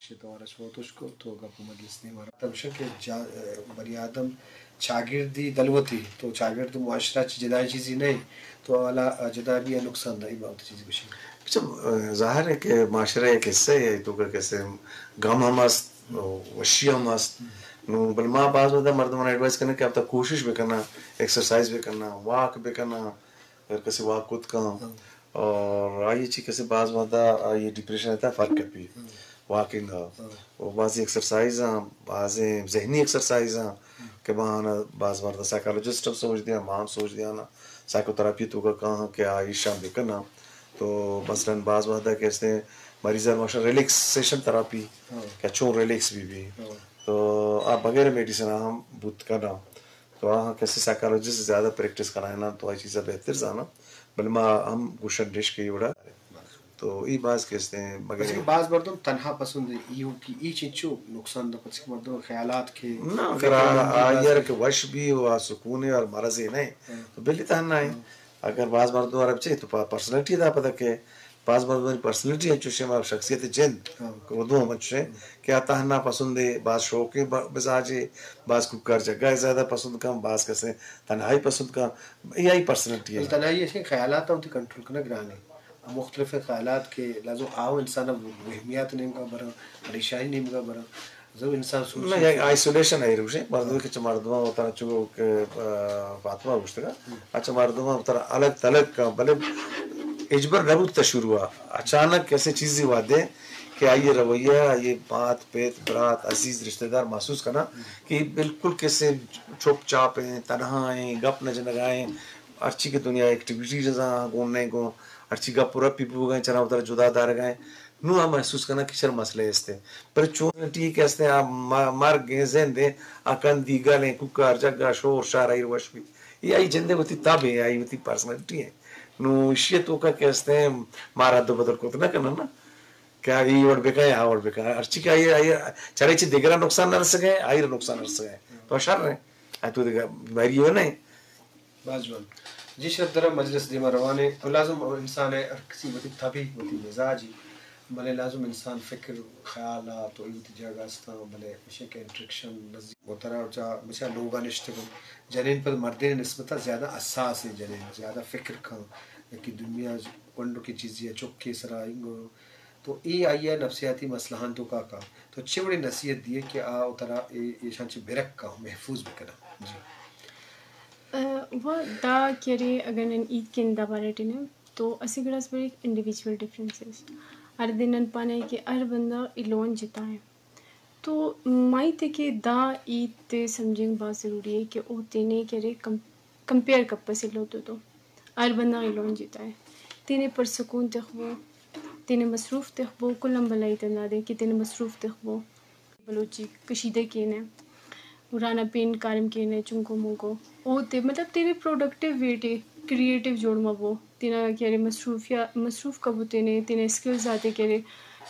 شے تو آرا شما توش کو تو گپ مجلس نہیں مارا۔ تمشن کہ جا-، بنی آدم چاگردی دلوتی، تو چاگرد معاشرہ چی جدائیں چیزی نہیں، تو والا جدا بھی نقصان دہ، ای بابت چیزی بشی۔ اچھا، ظاہر ہے کہ معاشرہ ایک حصہ ہے، تو کا کیسے غم ہم است، وشی ہم است۔ نو، بل ما باز ودا مردمان ایڈوائز کرنا کہ آپ تا کوشش بکنا، ایکسرسائز بکنا، واک بکنا، اگر کسی واک کت کن، ہاں۔ اور آئی چی کسی باز ودا آئی ڈپریشن تا فرق کپی۔ ہاں۔ واکنگ ہا۔ ہاں۔ و بازی ایکسرسائز ہاں، بازی ذہنی ایکسرسائز ہاں، ہاں۔ کہ ما آنا باز مرد سائیکالوجسٹ ہم سوچ دیا، ما ہم سوچ دیا نا، سائیکوتراپی تو کا کہاں کہ آئی شام بکنا۔ تو مثلاً باز ودا کہ استے مریض ہر ماشا ریلیکسیشن تراپی، ہاں۔ کہ چون ریلیکس بھی بھی۔ ہاں۔ تو آ بغیر میڈیسن ہم بوت کنا۔ تو آہاں کسی سائیکالوجسٹ زیادہ پریکٹس کنائیناں تو آئی چیزا بہتر زاناں، بلے ما ہم گوشن ڈش کہ اے وڑا۔ تو ای باز کہ استیں مگر بس کہ باز مردم تنہا پسند ہے، ای ہو کہ ای چنچو نقصان دہ پس کہ مردم خیالات کے نہ، اگر آ، آ یار کہ وش بھی و آ سکون ہے اور مرض ہے نہیں، ہاں۔ تو بلی تنہا ہے۔ ہاں۔ اگر باز مردم عرب چے تو پا-، پرسنالٹی دا پتہ کہ باز مردمانی پرسنالٹی انچوش ایں، شخصیت جند، ہاں۔ کہ اردو ہم انچوش ایں، ہاں۔ کہ آ تہنا پسند ایں، باز شوقیں ب-، مزاج ایں، باز کوکار جگہ ءَ زیادہ پسند کن، باز کسے تنہائی پسند کن، اے آئی پرسنالٹی ایں۔ تنہائی ایش ایں خیالات ہم وتی کنٹرول کنگ گران ایں۔ مختلف خیالات کہ لازم آؤ انسان وہمیات نیمگا براں، پریشانی نیمگا براں۔ زو انسان سوچ نہ، یک آئسولیشن ءِ روش ایں، مردم کہ چہ مردماں وتارا چو کہ، آ، فاطمہ گوشتگ ءَ، ہم۔ آ چہ مردماں وتارا الگ تلگ کن، بلے ہچبر نہ بوت شروع ءَ۔ اچانک کسے چیزے وہدے کہ آئی ءِ رویہ، آئی ءِ مات، پت، برات، عزیز رشتہ دار محسوس کناں، ہم۔ کہ بالکل کسے چپ چاپ ایں، تنہا ایں، گپ نہ جنگا ایں، ہرچی کہ دنیا ایکٹیویٹیز آں گون نہ گون، ہرچی گپ و رپی بوگا ایں، چنا وتارا جدا دارگا ایں۔ نوں آ محسوس کناں کہ شر مسئلہ است ایں۔ پر چون ٹی کہ است ایں، آ م-، مرگ ایں، زند ایں، آ کندی گل ایں، کوکار جگا شور شار آئی وش بی۔ اے آئی جندے وتی تب ایں، آئی وتی پرسنالٹی ایں۔ نوں اشی توکا کہ است ایں، ما رد و بدل کت نہ کناں نا۔ کہ آ اے وڑ بکن، آ وڑ بکن۔ ہرچی کہ آئی، آئی، چرے چی دگرا نقصان نہ رسگے، آئی را نقصان رسگے۔ تو شر ایں۔ آ تو دگہ بیماری ہو نہیں۔ باز جوان۔ جی شرف درا مجلس دیما روان ایں۔ تو لازم انسان ءِ ہر کسی وتی تبی، وتی مزاجی، بلے لازم انسان فکر، خیالات و اے وتی جاگہ استاں، بلے ایش ایں کہ انٹریکشن نزدیک و ترا چا بچا لوگا نشتگ ایں۔ جنین پد مردین نسبتا زیادہ حساس ایں، جنین زیادہ فکر کن، یکی دنیا گونڈو کی چیزی چکے سرا انگو تو اے آئی ءِ نفسیاتی مسئلہاں توکا کاں تو چے وڑیں نصیحت دیئے کہ آ و ترا اے، ایشاں چہ برک کاں، محفوظ بکناں؟ جی۔ ءَ، و دا کہ ارے اگر نن ہیت کن دا بارہ ٹی نہ تو اسہ گڑاس بریک انڈیویجول ڈفرنسز۔ ہر دے نن پانہ کہ ہر بندغ ایلون جتا ءِ۔ تو مائی تے کہ دا ہیت تے سمجھنگ بھاز ضروری ءِ کہ او تینے کہ ارے کم-، کمپیئر کپس ایلو تو تو۔ ہر بندغ ایلون جتا ءِ۔ تینے پرسکون تخبو، تینے مصروف تخبو، کل آن بھلا ہیت ہندادے کہ تینے مصروف تخبو۔ بلوچی کشیدہ کینہ، گڑا نا پین کاریم کینہ، چنکو منکو۔ او تے مطلب تینے پروڈکٹیو وے ٹی کریئیٹو جوڑ مبو۔ تینا کہ ارے مصروفیا-، مصروف کبو تینے، تینا اسکلز آتے کہ ارے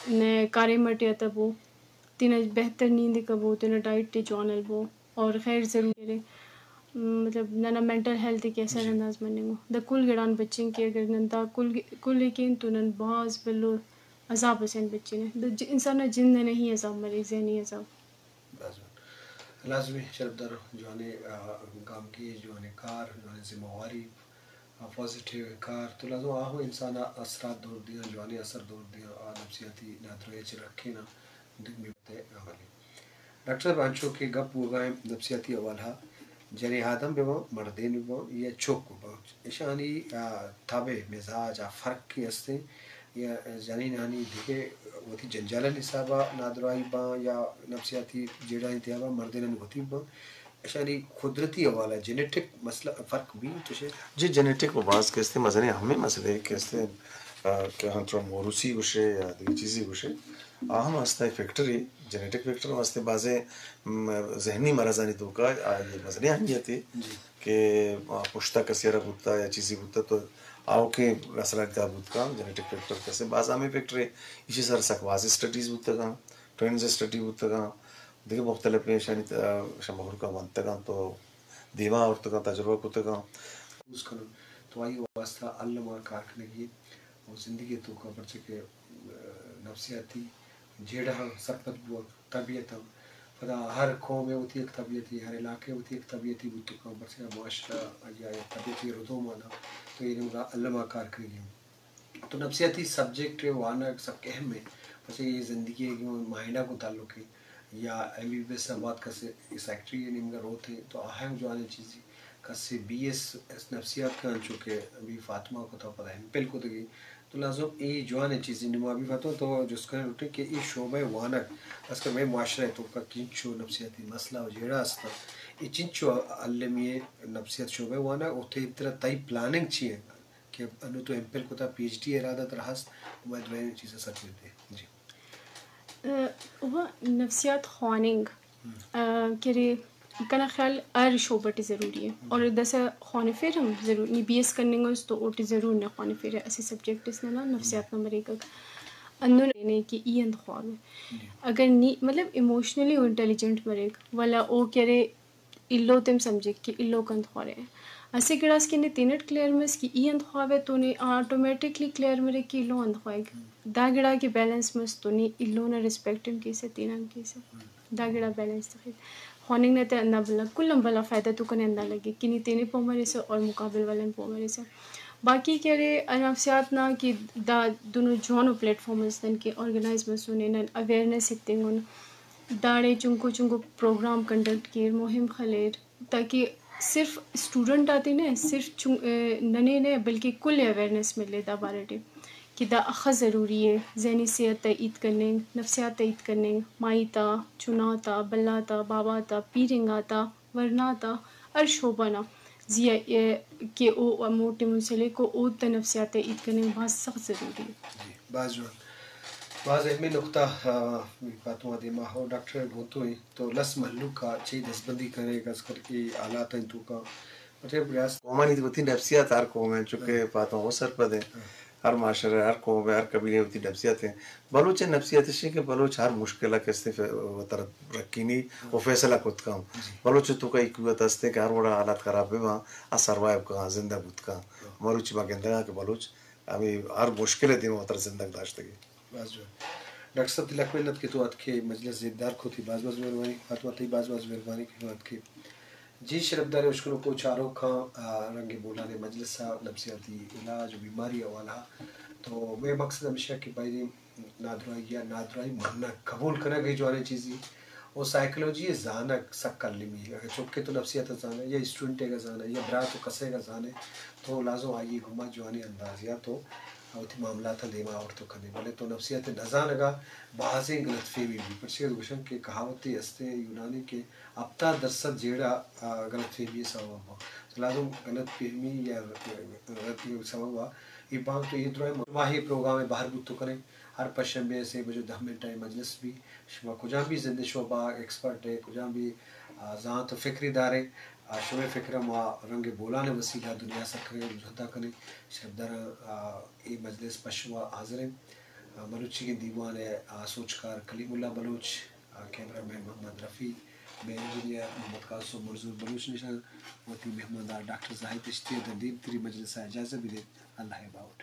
نئے کاریم اٹی اتبو۔ تینا بہتر نیند ءِ کبو، تینا ڈائٹ ءِ جوان ہلبو اور غیر ضروری ارے، مطلب ننا مینٹل ہیلتھ ءِ کہ اثر جی۔ انداز مننگ ءُ۔ دا کل گڑان بچنگ کہ اگر نن دا کل، کل ءِ کین تو نن بھاز بھلو عذاب اسے آن بچنہ۔ دا ج-، انسان نا جند انا ہی عذاب مریک، ذہنی عذاب۔ لازمی، لازمی شرفدار جوانیں، آ، گامگیج، جوانیں کار، جوانیں ذمہ واری۔ آ، پازیٹیو کار تو لازم آہو انسان ءَ اثرات دور دیاں، جوانیں اثر دور دیاں، آ نفسیاتی نادراہی ءَ چہ رکھیناں، دگہ میت ءِ عملی۔ ڈاکٹر صاحب، انچو کہ گپ بوگا ایں نفسیاتی حوالہ ءَ، جنین آدم بہ باں، مردین بہ باں یا چک بہ باں، اشانی، آ، تب ءُ مزاج ءَ فرق کہ استیں یا جنینانی دگہ وتی جنجالانی حساب ءَ نادراہی باں یا نفسیاتی جیڑہانی تہا باں، مردینانی وتی باں، اشانی قدرتی حوالہ، جینیٹک مسئلہ فرق بی تو شے؟ جی، جینیٹک و باز کہ استے مزنیں اہمیں مسئلہ کہ استے، آ، کہ ہاں ترا موروثی گوشے یا دگہ چیزی گوشے، آ ہم استا فیکٹر ہے، جینیٹک فیکٹر ہم استے بازیں، م، ذہنی مرضانی توکا آ یہ مزنیں اہمیت ہے جی۔ کہ، آ، پشتا کسی را بوتا یا چیزی بوتا تو آؤکیں نسلانی تہا بوت کن، جینیٹک فیکٹر کسے باز اہمیں فیکٹر ہے، اسی سر سک باز اسٹڈیز بوتگاں، ٹرینڈز اسٹڈی بوتگاں، دگہ مختلف ایشانی تہ-، شہ مخلوق ءَ ونتگ انت و دیما آورتگ انت، تجربہ کتگ انت۔ محفوظ کنن تو آئی واسطہ الم ءَ کار کنگی انت و زندگی ءِ توکا پرچہ کہ، آ، نفسیاتی جیڑہ ہم سرپد بوگ، طبیعت ہم۔ پدا ہر قوم ء وتی یک طبیعتی، ہر علاقہ ء وتی یک طبیعتی بوت کنت، پرچہ معاشرہ یا یک طبیعتی ردوم آنا، تو اے نیمگا الما کار کنگی انت۔ تو نفسیاتی سبجیکٹ وانگ سک اہم ہے، پرچہ اے زندگی ء گوں مائنڈ ء گوں تعلق ہے۔ یا ایم بی بی ایس ء بعد کسے سیکرٹری ء نیمگا روت ہیں، تو اہم جوانیں چیزی کسے بی ایس نفسیات کا، انچو کہ ابھی فاطمہ کو تھا پتہ ہے، بالکل تو گئی۔ تو لازم اے جوانیں چیزی نما ابھی فاطمہ تو جس کرے روٹے کہ اے شعبہ وانگ، خاص کر میں معاشرہ تو کا چنچو نفسیاتی مسئلہ و جیڑا است، اے چنچو علمی نفسیات شعبہ وانگ، او تے طرح تئی پلاننگ چی ہے؟ کہ انوں تو ایم فل کتا، پی ایچ ڈی ارادہ ترا ہست، و دوئیں چیزاں سرپد دے۔ جی۔ ء، و نفسیات خواننگ، ء، کہ رے، کنا خیال ہر شعبہ ٹی ضروری ہے۔ اور داسہ خوانفیر ہم ضرور، نی بی ایس کننگ اس تو اوٹی ضرور نہ خوانفیر، اسہ سبجیکٹ اس ننا نفسیات نا مریکک۔ انوں نے کہ ای انت خواوے۔ اگر نی، مطلب، ایموشنلی او انٹیلیجنٹ مریک، ولا او کہ رے، ایلو تیم سمجھک کہ ایلو کنت خوارے۔ اسہ گڑاس کہ نے تینٹ کلیئر مس کہ ای انت خواوے تو نے آٹومیٹکلی کلیئر مرے کہ ایلو انت خواہک۔ دا گڑا کہ بیلنس مس تو نے ایلو نا ریسپیکٹ ہم کیسہ، تینا ہم کیسہ۔ دا گڑا بیلنس تخک۔ خواننگ نا تہ ہندا بھلا، کل آن بھلا فائدہ تو کنے ہندا لگک کہ نی تینے پہہ مریسہ اور مقابل والے پہہ مریسہ۔ باقی کہ ارے نفسیات نا کہ دا دنو جوانو پلیٹ فارم اس نن کہ آرگنائز مسنے، نن اویئرنیس ایتنگن۔ داڑے چنکو چنکو پروگرام کنڈکٹ کیر، مہم خلیر، تاکہ صرف اسٹوڈنٹ آتے نہ، صرف چن-، ء، ننے نہ، بلکہ کل ء اویئرنیس ملے دا بارہ ٹی کہ دا اخس ضروری ء، ذہنی صحت ء ہیت کننگ، نفسیات ء ہیت کننگ، مائی تا، چنا تا، بھلا تا، بابا تا، پیرنگا تا، ورنا تا، ہر شعبہ نا زی آ، ء، کہ او ہموٹی منسلک ء، اوتا نفسیات ء ہیت کننگ بھاز سخت ضروری ء۔ جی، بھاز جوان۔ بھاز اہمیں نقطہ، آ، فاطمہ دیما ہو۔ ڈاکٹر گوں تو ایں، تو لس مہلوک آ چے دزبندی کنے، خاص کر اے حالات آں توکا۔ مطلب، ریاست قومانی وتی نفسیات ہر قوم ہیں، چونکہ ہاں۔ فاطمہ وہ سرپد ہیں۔ ہاں۔ ہر معاشرہ، ہر قوم ہے، ہر قبیلے وتی نفسیات ہیں۔ بلوچ نفسیات اش کہ بلوچ ہر مشکل ء کستے ف-، وتر رکینی و فیصلہ کت کن۔ جی۔ بلوچ تو کئی قوت ہستے کہ ہر وڑا حالات خراب بہ باں، آ سروائیو کن، زندہ بوت کن۔ ہاں۔ مروچی ما گندگا کہ بلوچ ہمے ہر مشکل ء دیما وترا زندگ داشتگی۔ باز جوان۔ ڈاکٹر صاحب، دلک منت کہ تو اتکے مجلس زیبدار کتی، باز باز مہربانی۔ فاطمہ، تئی باز باز مہربانی کہ تو اتکے۔ جی شرفدار اشکنوکو چاروکاں، آ، رنگ بولان مجلس ء نفسیاتی علاج و بیماری حوالہ، تو مئے مقصد ہمیشہ کہ بایدیں نادراہی یا نادراہی منگ، قبول کنگ اے جوانیں چیزی۔ و سائیکولوجی ء زانگ سک المی۔ اگہ چکے تو نفسیات ء زانئے یا اسٹوڈنٹے گا زانئے یا برات و کسے گا زانئے، تو لازم آئی گما جوانیں اندازے آ تو وتی معاملات ء دیما آورت و کنے۔ بلے تو نفسیات ء نزانگا بازیں غلط فہمی بی۔ پرچے گوشن کہ کہاوتے ہستے یونانی کہ ہپتاد درسد جیڑہ، آ، غلط فہمی سبب آ۔ تو لازم غلط فہمی یا غلطی سبب آ اے بانک تو اے درائیں ماہی پروگرام بہر بوت تو کنے۔ ہر پنچ شنبے سے بجو دہ منٹ ء مجلس بی۔ شما کجام بھی زند شعبہ ایکسپرٹ ہے، کجام بھی، آ، زانت و فکری دارے، آ، شمئے فکر ما رنگ بولان وسیلہ دنیا سر کرے و جہدا کنے۔ شرفداراں، آ، اے مجلس پہ شما حاضر ہیں۔ آ، مروچی کے دیوان ہے، آ، سوچکار کلیم اللہ بلوچ، آ، کیمرہ مین محمد رفیع، مین انجینئر محمد قاسم مرزور بلوچ نشان، وتی مہماندار ڈاکٹر زاہد اشتی دندیم تری مجلس اجازت بدے۔ اللہ باوٹ۔